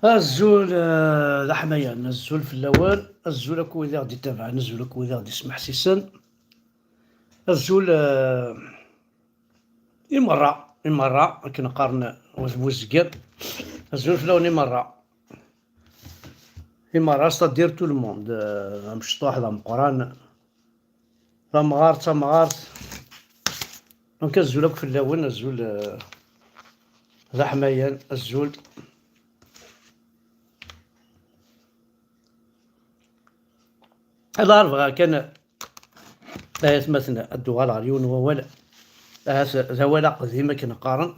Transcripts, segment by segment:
Azul d aḥmayan, azul fell-awen, azul akk wid i ɣ-d-itabaɛen, azul akk wid i ɣ-d-ismeḥsisen, azul i merra, i merra, akken qqaren wat Buzegger, azul fell-awen i merra. I merra, c'est-à-dire tout le monde, amecṭuḥ d ameqqran, tamɣart d tamɣart. Donc azul akk fell-awen, azul d aḥmayan, azul. Ad bɣiɣ kan ayatmaten ad d-uɣaleɣ ɣer yiwen n wawal, ahat d awal aqdim akken qqaren,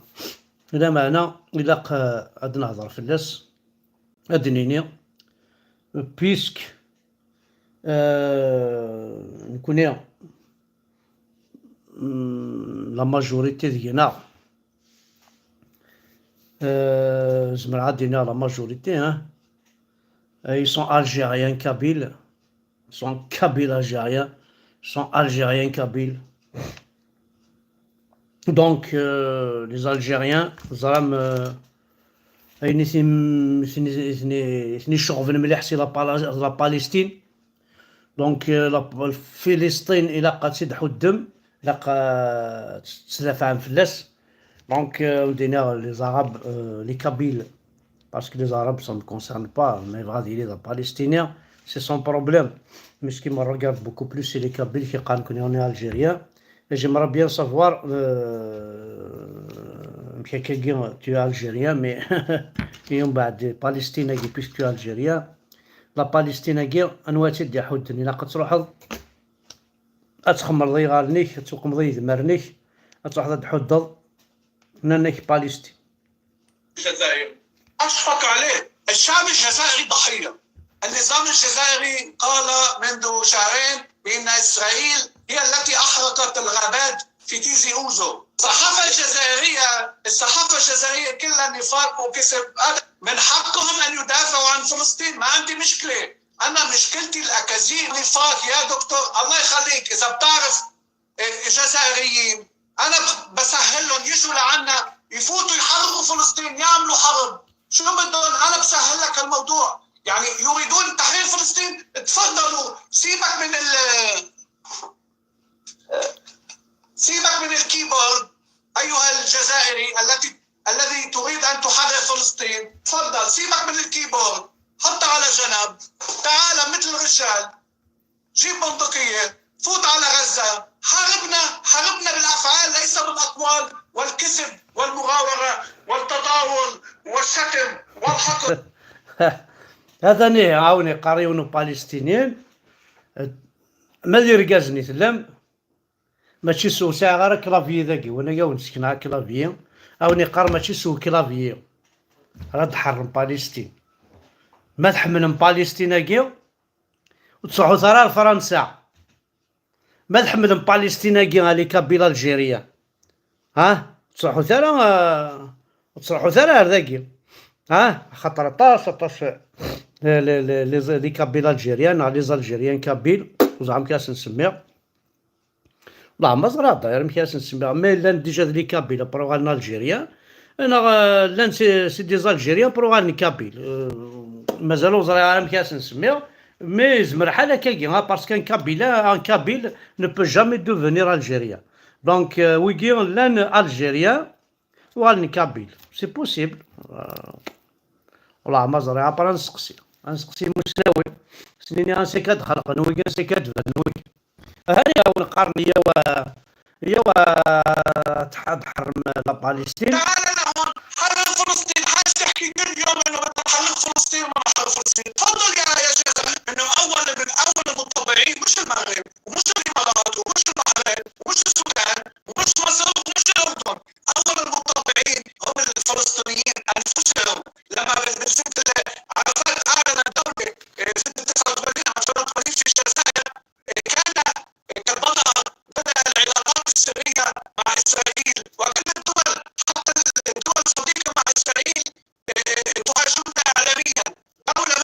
lameɛna ilaq ad nehder fell-as, ad d-nini puisque nekkni la majorité deg-neɣ zemreɣ ad d-iniɣ la majorité hein, ils sont algériens kabyles, ils sont kabyles algériens, ils sont algériens kabyles. Donc les Algériens ẓram ayen i ten-iceɣben mliḥ c'est la Palestine. Donc la Filisṭin ilaq ad tt-id-ḥuddem, ilaq ad tt-tdafɛem fell-as. Donc on dit les Arabes, les Kabyles, parce que les Arabes ça ne me concerne pas, mais bɣa ad yili d Palestinien, c'est son problème. Mais ce qui me regarde beaucoup plus, c'est les Kabyles qui qqaren qu'on est algérien. Et j'aimerais bien savoir, tu es algérien, mais mbeɛd Palestine puisque tu es algérien, la Palestine anwa tt-id-iḥudden, ilaq ad truḥeḍ ad txemmreḍ iɣallen-ik, ad tuqmeḍ idmaren-ik, ad truḥeḍ ad d-tḥuddeḍ nanna-k Palestine. الجزائر أشفق عليه. الشعب الجزائري ضحية. النظام الجزائري قال منذ شهرين بأن إسرائيل هي التي أحرقت الغابات في تيزي أوزو. الصحافة الجزائرية كلها نفاق وكذب. من حقهم أن يدافعوا عن فلسطين، ما عندي مشكلة. أنا مشكلتي الأكاذيب، نفاق يا دكتور. الله يخليك، إذا بتعرف جزائريين أنا بسهل لهم يجوا لعنا، يفوتوا يحرروا فلسطين، يعملوا حرب، شو بدهم؟ أنا بسهل لك الموضوع. يعني يريدون تحرير فلسطين، تفضلوا. سيبك من ال keyboard ايها الجزائري الذي تريد ان تحرر فلسطين. تفضل، سيبك من ال keyboard، حطها على جنب، تعال مثل الرجال، جيب بندقية، فوت على غزة، حاربنا، حاربنا بالأفعال ليس بالأقوال والكذب والمغاورة والتطاول والشتم والحقد. هذا ني عاوني قاريون palestiniens ما دير كازني تلام ماشي سو ساعة غير clavier ذاكي وانا يا نسكن على clavier عاوني قار ماشي سو clavier راه تحرم Palestine. ما تحملهم Palestine اكي وتصحو ثرا لفرنسا. ما تحملهم Palestine اكي les Kabyles algériens ها تصحو ثرا، تصحو ثرا ذاكي ها خاطر طاس طاس les Kabyles algériens، les Algériens kabyles زعما كاس نسميها لا ما زرا داير مكاس نسميها mais لان déjà les Kabyles بروغال algériens انا لان c'est des Algériens بروغال kabyles مازالو زرا مكاس نسميها mais زمر حال هكاكي parce qu'un Kabyle, un Kabyle ne peut jamais devenir algérien. Donc ويكي لان algérien وغال kabyle, c'est possible. والله ما زرا après نسقسي نسقسي مساوي سنيني انسي كتخلق نويكي انسي كتبان نويكي هاني نقارن يا تحرم la Palestine. تعال لهون حرر فلسطين. حاج تحكي كل يوم انه بدنا نحرر فلسطين وما نحرر فلسطين. تفضل يا جزائر، انه اول من اول المتطوعين مش المغرب ومش الامارات ومش البحرين ومش السودان ومش مصر ومش الاردن. اول المتطوعين هم الفلسطينيين انفسهم. لما بست عرفات اعلن الدوله سنه 89 او 88 في الجزائر، كان قد بدا العلاقات السريه مع اسرائيل، وكل الدول حتى الدول الصديقه مع اسرائيل تهاجمنا اعلاميا. دوله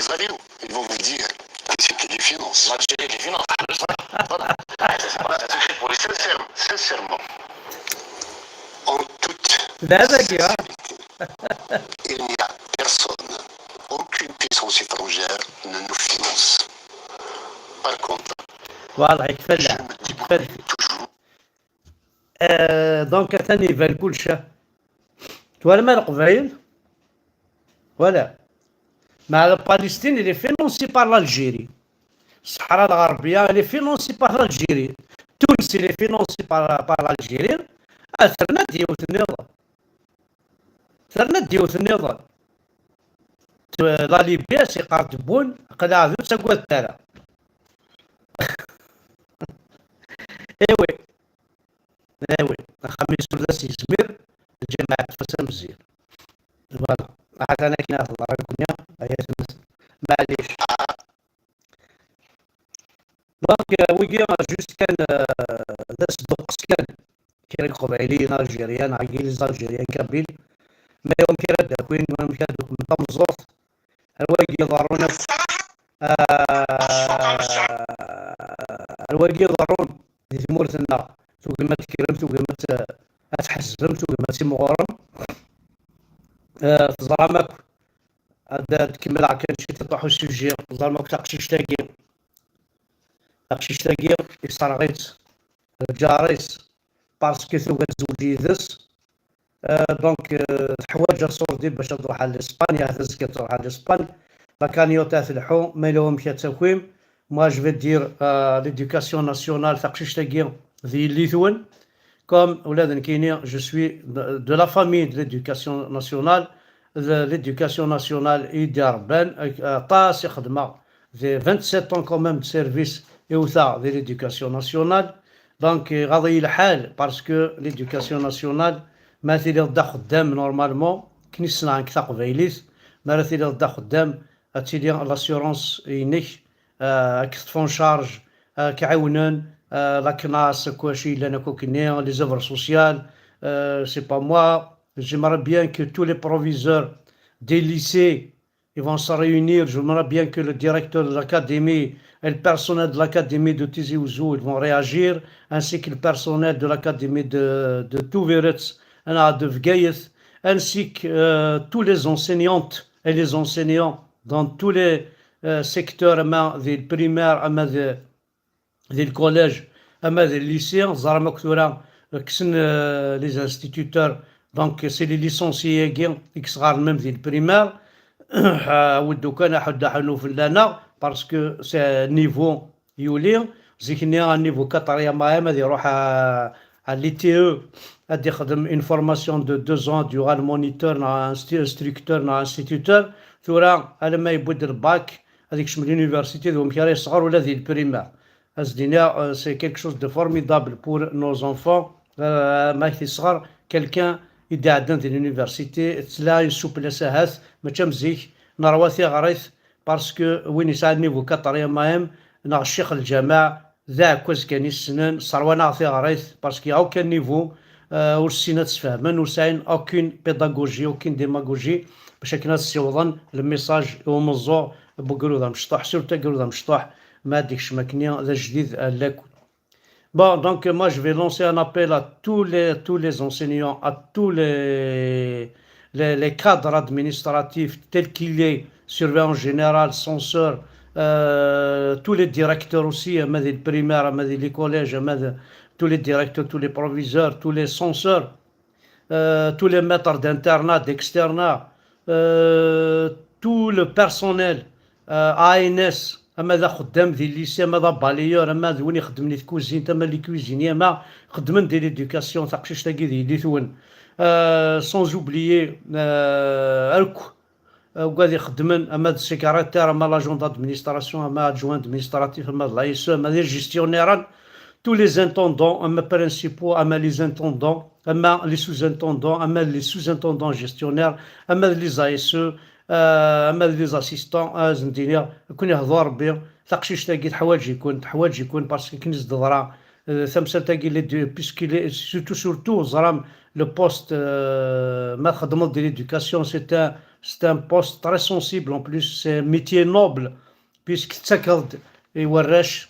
Belisario, ils vont vous dire qui c'est qui les finance. L'Algérie les finance. Voilà. C'est pas un secret pour les Sincèrement, sincèrement, en toute هذاك يا il n'y a personne, aucune puissance étrangère ne nous finance. Par contre, واضح يكفل je me يكفل débrouille toujours. آه donc ثاني يبان كلشي ولا ما القبايل ولا مع la Palestine elle est financée par l'Algérie. الصحراء الغربية elle est financée par l'Algérie. تونس elle est financée par l'Algérie. ثرنا ديوت النظام ثرنا ديوت النظام la Libye سي قار تبون قلع ذو تسقوات تالا. Eh oui, eh oui, خميس ولا سيزمير الجامعة فاس مزيان. Voilà, حتى انا كي نهضر لكم هي معليش. Donc ويكي juste كان ذا صدق كان كي القبائليين algériens عاقي les Algériens kabyles ما يوم كي راه داكوين ما يوم كي من تمزوط الواقي يضرون الواقي يضرون دي ثمورتنا توقما تكرم توقما تحزم توقما تيمغورم تزرامك هذا تكمل كان شي تطيحو ال sujet تزرامك تقشيش تاكي تقشيش تاكي يصرغيت الجاريس parce que ثوغا تزوج يدس donc تحواج صوردي باش تروح على اسبانيا تزكي تروح على اسبانيا la cagnotte تلحو ما لهم مشات تاكويم. Moi, je vais dire l'éducation nationale تقشيش تاكي ذي الليثون comme ولاد كاينين je suis de la famille de l'éducation nationale. L'éducation nationale يدي ربان طاس خدمة في 27 ans quand même de service يوثا ديال l'éducation nationale. Donc غادي الحال parce que l'éducation nationale ما تيلي غدا خدام normalement كني صنع كتا قبايليت ما تيلي غدا خدام تيلي l'assurance ينك كتفون en charge كعاونن la CNAS كلشي لنا كوكني les œuvres sociales. C'est pas moi, j'aimerais bien que tous les proviseurs des lycées, ils vont se réunir. J'aimerais bien que le directeur de l'académie et le personnel de l'académie de Tizi Ouzou, ils vont réagir, ainsi que le personnel de l'académie de Tubiret, de Bgayet, ainsi que tous les enseignantes et les enseignants dans tous les secteurs, أما des primaires, أما des collèges, أما des lycées, زعما كثورة كسن les instituteurs, donc c'est les licenciés qui صغار même des primaires ودو كان حد حنو في لنا parce que c'est niveau يولي زيكني niveau quatrième AM غادي يروح على l'ITE غادي يخدم une formation de 2 ans durant moniteur نا instructeur نا instituteur ثورا على ما يبود الباك هذيك شمل l'université ذو مكان يصغر ولا ذي ال primaire ازدينا. C'est quelque chose de formidable pour nos enfants ما يصغر quelqu'un يدي عندنا ديال l'université تلا souplesse هاث ماشي مزيك نروى غريث parce que وين يسعى niveau quatrième AM نغ الشيخ الجامع ذا كوز كان يسنن صروانا في غريث parce que aucun niveau ور السينات تفهمن ور ساين aucune pédagogie, aucune démagogie باش كنا تسيوضن ال message ومزو بقرو مشطوح surtout قرو مشطوح ما ديكش ماكنيا ذا جديد l'école. Bon, donc moi je vais lancer un appel à tous les enseignants, à tous les cadres administratifs tels qu'il est, surveillant général, censeur, tous les directeurs aussi, أما ذي primaire, أما ذي les collèges, أما tous les directeurs, tous les proviseurs, tous les censeurs, tous les maîtres d'internat, d'externat, tout le personnel ANS اما ذا خدام ديال lycée اما ذا balayeur اما ذا وين يخدم لي cuisine اما les cuisiniers اما خدمن ديال l'éducation تاقشيش تاكي ديال ليثون sans oublier الكو وغادي يخدمن اما السيكريتير اما l'agent d'administration اما adjoint administratif اما l'ASE اما les gestionnaires, tous les intendants, اما principaux, اما les intendants, اما les sous-intendants, اما les sous-intendants gestionnaires, اما les ASE, اما les assistants زندينيا كون يهضر ربي تقشيش تاكي تحواج يكون تحواج يكون parce que كنز ضرا ثمسالتاكي puisque surtout surtout زرام le poste ما خدمت دي l'éducation, c'est un poste très sensible. En plus, c'est métier noble puisque تسكرد يوراش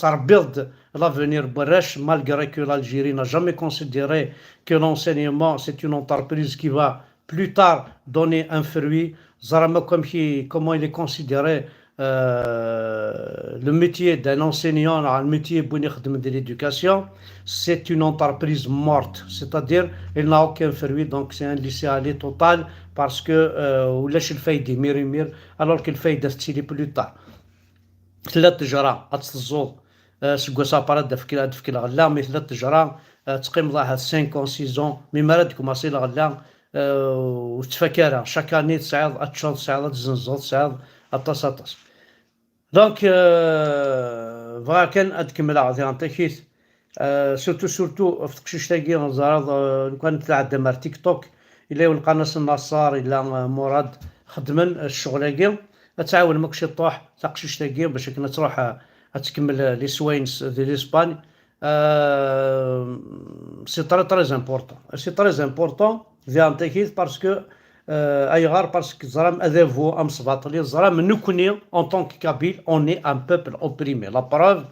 تربيض l'avenir بوراش, malgré que l'Algérie n'a jamais considéré que l'enseignement, c'est une entreprise qui va plus tard donner un fruit. زرما comme comment il est considéré, le métier d'un enseignant, le métier de l'éducation, c'est une entreprise morte, c'est-à-dire il n'a aucun fruit, donc c'est un laisser-aller total parce que ولاش الفايدة مير مير, alors que الفايدة تسيلي plus tard. ثلاث تجرى تزوض سكوا سابارا دفك دفك الغلا mais ثلاث تجرى تقيم ضاها 5 6 ans, mais ما راد commencer الغلا وتفكر chaque année تسعد اتشوط تسعد تزنزط تسعد اطاس اطاس. Donc بغا كان ادكمل غادي نعطيك surtout surtout في تقشيش نزرد لو كان تلعب مار تيك توك الا يلقى ناس النصار الا مراد خدمن الشغل تعاون ماكش طوح تقشيش تاكي باش كنا تروح تكمل les soins ديال l'Espagne. C'est très très important, c'est très important ذي parce que ايغار parce que زرام اذافو ام صباطلي زرام نكوني en tant que Kabyle, on est un peuple opprimé. La preuve,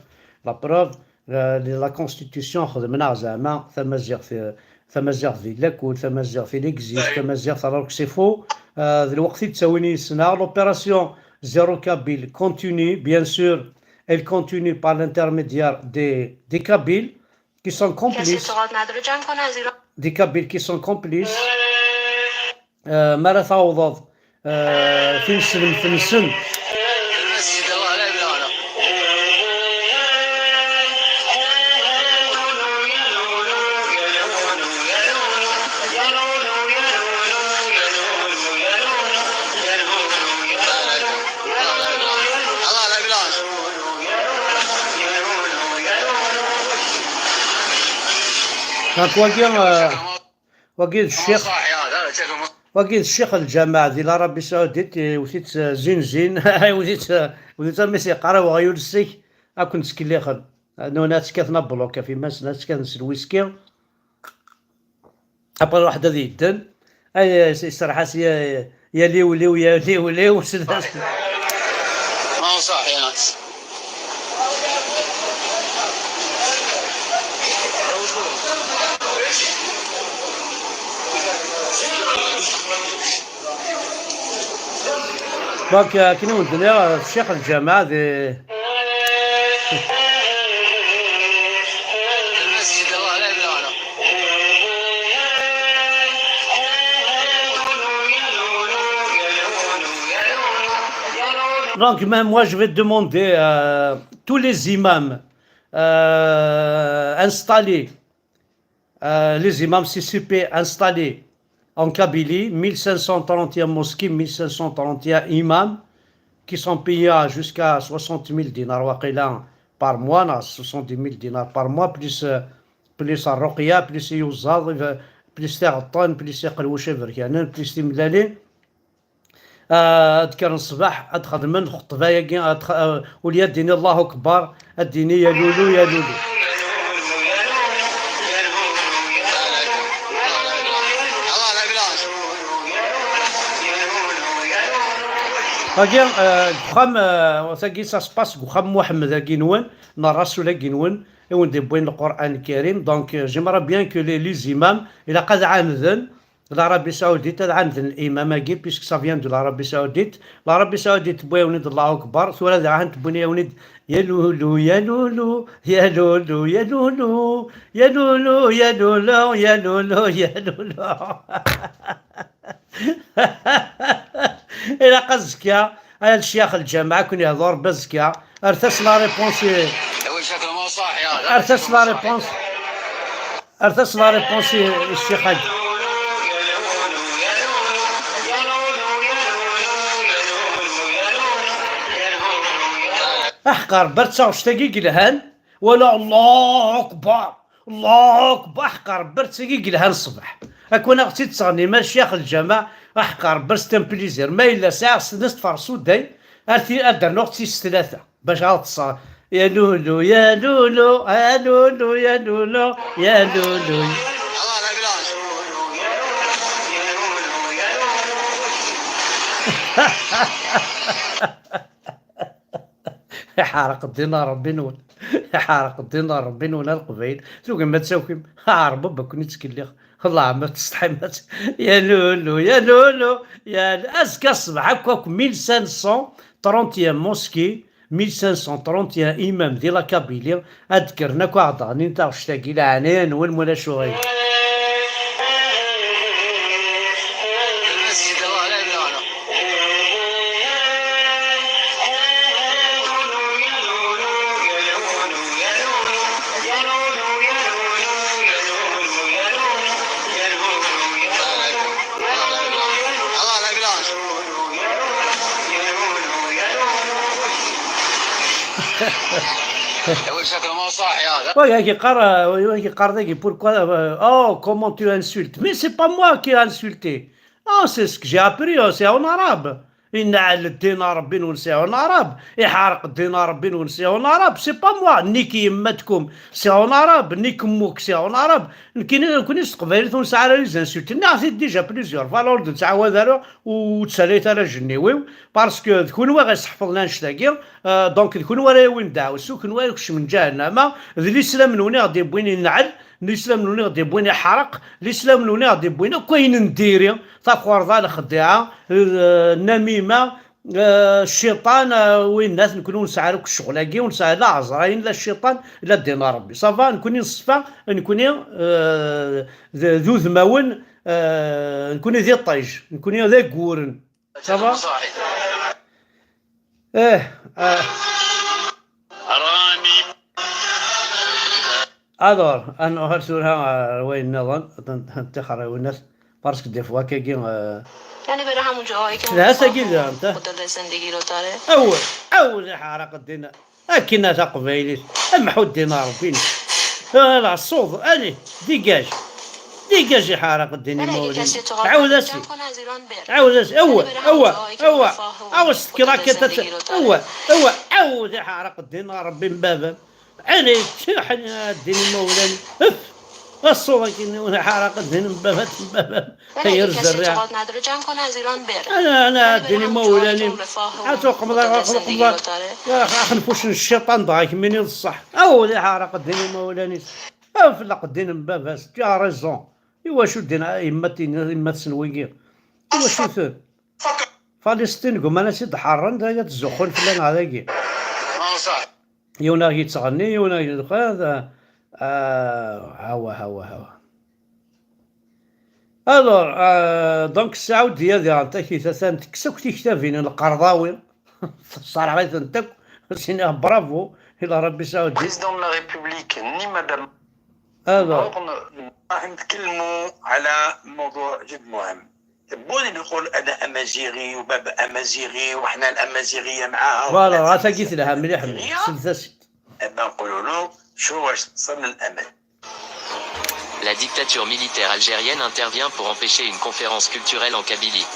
la preuve, la constitution خدمنا زعما ثمازيغ ثمازيغ في l'école ثمازيغ في l'exil ثمازيغ, alors que c'est faux. الوقت تساويني سنة l'opération zéro Kabyle continue, bien sûr, elle continue par l'intermédiaire des Kabyles qui sont complices, des Kabyles qui sont complices. ما تعوض في نسلم في نسن. المسجد الله لا يبلانا. الله لا يبلانا. واقي الشيخ صاحي هذا شكله. واقي الشيخ الجامع ديال l'Arabie Saoudite وثيت زين زين وثيت وثيت ميسي قرا وغيول السيك اكون تسكليخن نونا تسكاتنا بلوكا في ماس ناس الويسكي après واحد هذه يدن اي يسرح يا يا ليو ليو يا ليو ليو. ما هو صاحي يا ناس. Donc كي ولدنا الشيخ الجامع دي المسجد الله لا يبلانا. Donc, même moi, je vais demander à tous les imams installés, les imams CCP installés en Kabylie, 1531 mosquées, 1531 imams, qui sont payés à jusqu'à 60 000 dinars وقيلا par mois, non, 70 000 dinars par mois, plus الرقية, plus يوزاض, plus تاغطان, plus يقلوش بركانن, plus تملالين. اذكر الصباح ادخل من خطبه ياكي وليا ديني الله اكبر اديني يا لولو يا لولو. الله لا يبلانا. هاكي بخام ثاكي ça se passe بخام محمد هاكي نوان نا الرسول هاكي نوان ايون دي بوين القران الكريم. Donc j'aimerais bien que les imams الى قد عامذن l'Arabie Saoudite عند الامام هاكي puisque ça vient de l'Arabie Saoudite. L'Arabie Saoudite بويا ولد الله اكبر ثورة عند بني ولد يا لولو يا لولو يا لولو يا لولو يا لولو يا لولو يا لولو يا لولو الى قزكا الشيخ الجامعة كون يهضر بزكا ارتس la réponse. اول شكله ما هو صاحي هذا. ارتس la réponse, ارتس la réponse الشيخ هاكي. احقر برتسا وشتاقي قلهان ولا الله اكبر الله اكبر احقر برتسا قلهان الصباح اكون اختي تصغني ما الشيخ الجامع احقر برس un plaisir ما الا ساعة سنس تفرسو داي ارتي ادر نوقت ثلاثة باش غاتص يا لولو يا لولو يا لولو يا لولو يا لولو. حارق الدينار ربي نون، حارق الدينار ربي نون القبيل سوق ما تساوكم عرب بكون يتكلخ الله ما تستحي ما يا لولو يا لولو يا ازكى الصباح هكاك 1531 mosquée 1531 امام ديال la Kabylie اذكرنا كو عطاني نتاع شتاكي العنان ولا شغل. Ouais, qui قرا pourquoi oh comment tu insultes, mais c'est pas moi qui ai insulté, oh c'est ce que j'ai appris, c'est en arabe. ينعل الدين ربي نونسي en arabe، يحرق الدين ربي نونسي en arabe، c'est pas moi نيكي يماتكم c'est en arabe، نيك موك c'est en arabe. كاين تقبايلت ونسعى على les insultes نعرف déjà plusieurs fois نتعاود دارو وتساليت على جنيويو parce que تكون وا غيصحفظ لنا شتاكي donc تكون وا وين داوسو كون وا يكش من جهنم ذي الاسلام نوني غادي بوين ينعل الاسلام نوني غادي بوين يحرق الاسلام نوني غادي بوين كاين نديري تاخور الخديعه النميمه الشيطان وين الناس نكونوا نسعى الشغل كي ونسعى لا عزراين لا الشيطان لا دين ربي ça va نكوني نصفى نكوني ذو ذماون نكوني ذي الطيج نكوني ذا كورن ça va اه alors انا هرسولها وين نظن تخرج الناس parce que des fois كاين یعنی بره همون جاهایی که لا ساكي انت مدل زندگی رو داره. اول اول حرق الدين اكنا تقبيلي امحو الدين ربي لا الصوت الي dégage dégage حرق الدين یعنی اگه مولي کسی تو عاود جمع اسي کنه از ایران بره. عاود اسي اول یعنی بره همون اول جاهایی که اول رفاه و عاود مدل ستكراكي زندگی رو داره. اول اول عاود حرق الدين ربي بابا عليك حنا الدين مولاني اف الصورة كي حرق الدين بابا بابا یعنی هي اگه کسی الزريعة اعتقاد نداره جمع کنه از ایران بره. انا یعنی بره الدين همون جاهایی که مولاني اون رفاه و عتوق مدل زندگی رو داره. يا اخي خنفوش الشيطان ضايك مني الصح اولي حرق الدين مولاني افلق الدين بابا tu as raison. ايوا شو الدين يما تسنويكي ايوا شو فلسطين قوم انا سيد حرن دا تزخون فلان هذاكي يونا يتغني يونا يدخل هوا هوا هوا. alors donc السعودية ديال تا كي تكسوك تكتافين القرضاوي الصراحة تنتك سينا برافو الى ربي سعودي. Président de la République ni Madame alors Borne راح نتكلموا على موضوع جد مهم. تبون نقول انا امازيغي وبابا امازيغي وحنا الامازيغيه معاها voilà راه تاكيت لها مليح مليح سلسة. نقولوا له شو واش تصل الامل. La dictature militaire algérienne intervient pour empêcher une conférence culturelle en Kabylie.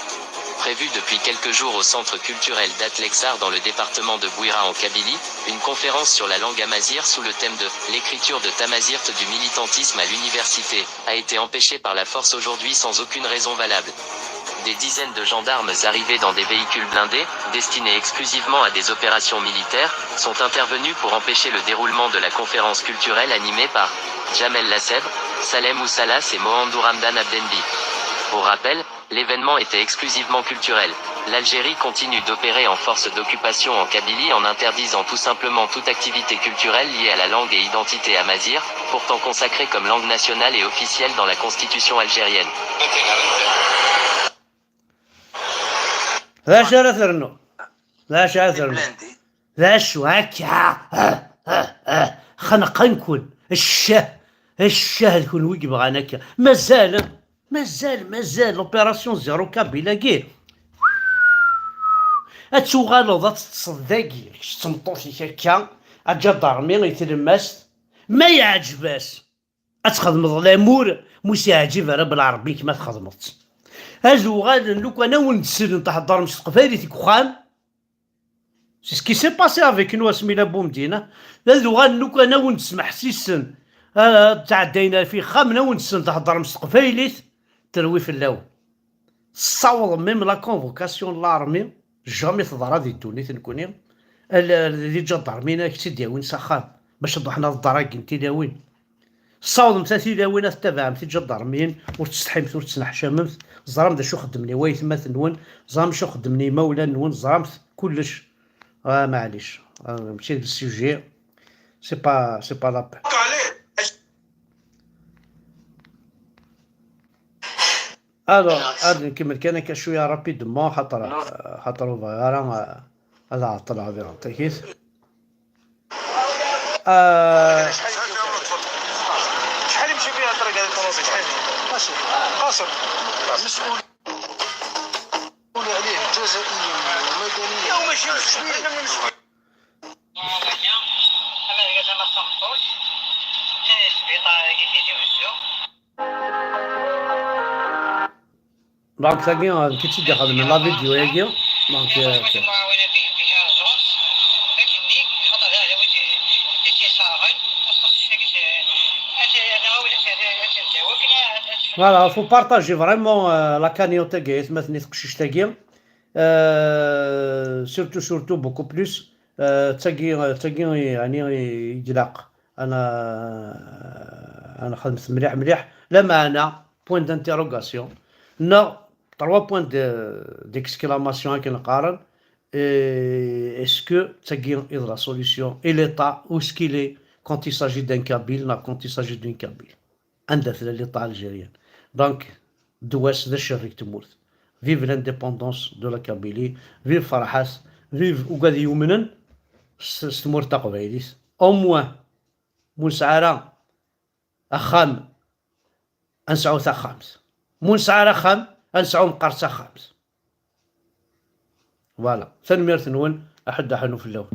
Prévue depuis quelques jours au centre culturel d'Atlexar dans le département de Bouira en Kabylie, une conférence sur la langue amazigh sous le thème de « L'écriture de Tamazight du militantisme à l'université » a été empêchée par la force aujourd'hui sans aucune raison valable. Des dizaines de gendarmes arrivés dans des véhicules blindés, destinés exclusivement à des opérations militaires, sont intervenus pour empêcher le déroulement de la conférence culturelle animée par Jamel Lasseb, Salem Oussalas et Mohandou Ramdan Abdenbi. Pour rappel, l'événement était exclusivement culturel. L'Algérie continue d'opérer en force d'occupation en Kabylie en interdisant tout simplement toute activité culturelle liée à la langue et identité amazigh, pourtant consacrée comme langue nationale et officielle dans la constitution algérienne. لا شارة ثرنو لا شارة ثرنو لا شو هكا خنقا نكون الشه الشه نكون ويك بغانا هكا مازال مازال مازال l'opération zéro Kabyle كي اتوغالوض تصداكي تمطوطي هكا اجدرمي يتلمس ما يعجباس اتخدمض l'amour موسى يعجب راه بالعربي كما تخدمت ازوغال لو كان ونسل تحضر مش تقفالي تيكوخام C'est ce qui s'est passé avec nous اسمي بومدينة ذا غان لو كان ونسمح سيسن تعدينا في خامنا ونسن تهضر مستقفايليت تروي في اللاو صوض même la convocation l'armée jamais تضرا دي الدونيت نكوني اللي جدار كتي داوين سخان باش حنا الدراك انت داوين صوض متا تيداوين تتبع متي جدار ور تستحيمت ور تسنحشممت زرام دا شو خدمني وايتمات نون زرام شو خدمني مولا نون زرام كلش معليش ماشي ال sujet c'est pas la peine. Alors غادي نكمل كان هكا شويه rapidement خاطر راه هذا عطل غادي نعطيك. شحال يمشي فيها الطريق هذه الطوموبيل؟ شحال؟ قصر قصر مسؤول عليه جزائيا ومدنيا. ماشي مسؤول. donc ثاني كي تيدي خدم la vidéo هاكي donc voilà faut partager vraiment la cagnotte تاعي مثلا تقشيش تاعي surtout surtout beaucoup plus تاقي تاقي يعني يقلق. انا خدمت مليح مليح لا معنى point d'interrogation نا 3 points d'exclamation كي نقارن est-ce que تاقي est la solution et l'État où est-ce qu'il est quand il s'agit d'un Kabyle نا quand il s'agit d'un Kabyle عندها l'État algérien. Donc دواس ذا الشريك تمورت. Vive l'indépendance de la Kabylie, vive فرحاس, vive وقاد يومنن ستمور تقبايليس. Au moins منسعرة أخام أنسعو تا خامس منسعرة خام أنسعو مقرصة خامس. Voilà تنميرت نون أحد حنو في اللون.